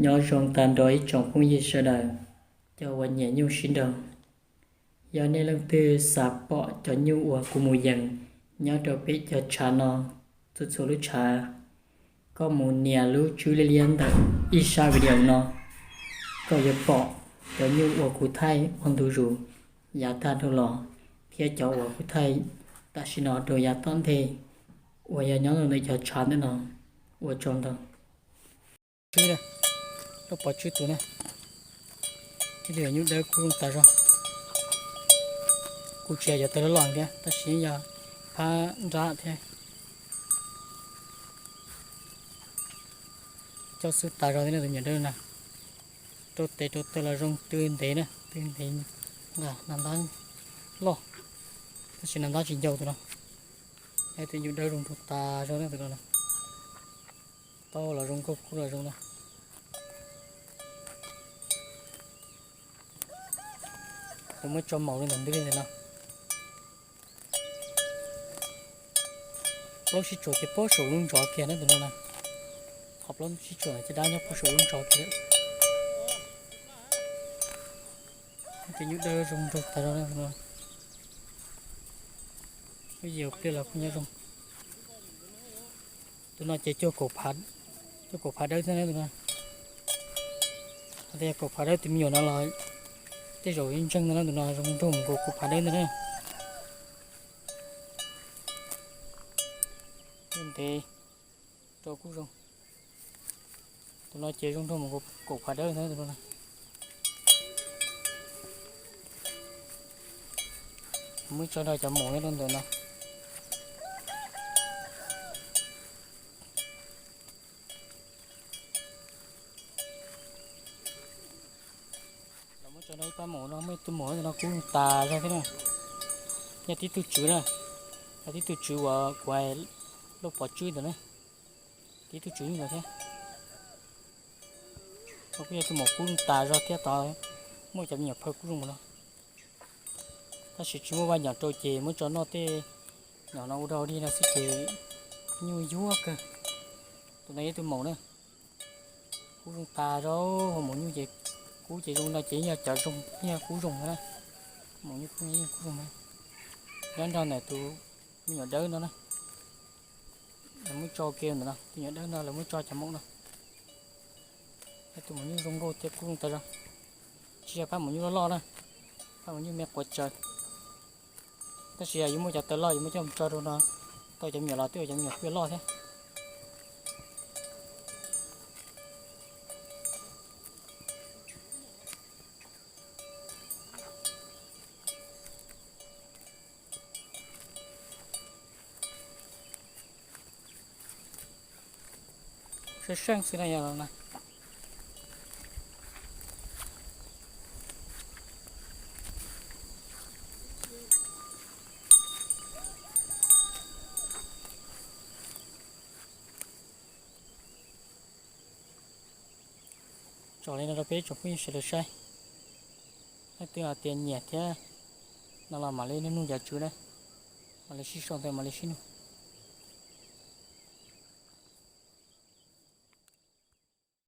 Nyob zoo tag nrho ib tsoom phooj ywg sawv daws, cov uas nyiam nyuj sib nraus. Yog nej leej twg xav pom cov nyuj uas kuv mus yees nyob rau peb cov tshav no, txhua txhua lub tshav, koj mus nias lub tswb liab liab ntawm ib sab video no, koj yuav pom cov nyuj uas kuv thaij ua ntu zus yav tag dhau los, thiab cov uas kuv thaij tam sim no rau yav tom ntej uas yog nyob ntawm cov tshav ntawm no. Ua tsaug ntau. Tswb, lub pov tswb tus na, ib tug nyuj dawb kub zoo tas zog. Kuv tsis yog cov tawg loj loj thiab, tab sis yog phab nrab thiab. Coj xwb tas zog thiab na tus nyuam dawb na. Rau tes rau taw los zoo, tw ntev na, tw ntev, nqa nas ntab loj, tab sis nas ntab tsis ncau tus no. Tus nyuj dawb zoo nraug tas zog na tus no. Taub hau los zoo, nkauj kub los zoo na. Lawv muab tso maum rau ntawm ntwj li ntawm no. Plaub sib tsuas ces puag saum lub ntsov kiag na tus no na. Qhov plaub sib tsuas ces dab nyob puag saum lub ntsov kiag. Tus nyuj dawb zoo nraug tas zog na tus no. Lub yau pliaj los kuj nyob zoo. Tus no ces cuag kaum phav dawb thiab na tus no. Hais tias kaum phav dawb tus me nyuam no los tej zaum ntseeg ntag na, tus no zoo nraug mus nkaus kaum phav dawb ntag na. Ntev rau kuj zoo. Tus no ces zoo nraug mus nkaus kaum phav dawb ntag tus no. Muab tso rau cov maum nyob rau ntawm no. Los muab tso rau ib pab maum no, muaj ib tug maum no kub tas zog thiab na. Yog tib tug tswv na, yog tib tug tswv uas kuv hais lub pov tswb ntawd na, tib tug tswv ntawd thiab. Kuj yog tus maum kub tas zog thiab, tod muaj cov me nyuam phaw kub zoo no. Tab sis tsis muaj vaj nyom rau ces muab tso noj tej nyom no ua dog dig no xwb ces nyuj yuag kawg. Tus no yog tus maum na, kub zoo tas zog, maum nyuj ces kub ces zoo no ces yog cov zoo, yog kub zoo na. Maum nyuj kub, kub zoo na. Nyob nrog ntawm tus me nyuam dawb no na. Lawv muab tso kiag ntawm no, tus nyuam dawb no lawv muab tso cov maum no. Tus maum nyuj zoo nkauj thiab kub zoo tas zog. Tsis yog pab maum nyuj loj loj na, pab maum nyuj me quav tsaws. Tab sis yog yuav muaj cov taw loj yuav muab coj mus tso rau no, tau cov me nyuam los twb ua cov me nyuam kuj loj thiab. Seej seej xwb na yog los na. Tso li no rau peb tsoom phooj ywg sawv daws saib. Leej twg hais tias nyiam thiab no los mam li nug nug cov tswv na, mam li sib sau ntawd mam li sib nug.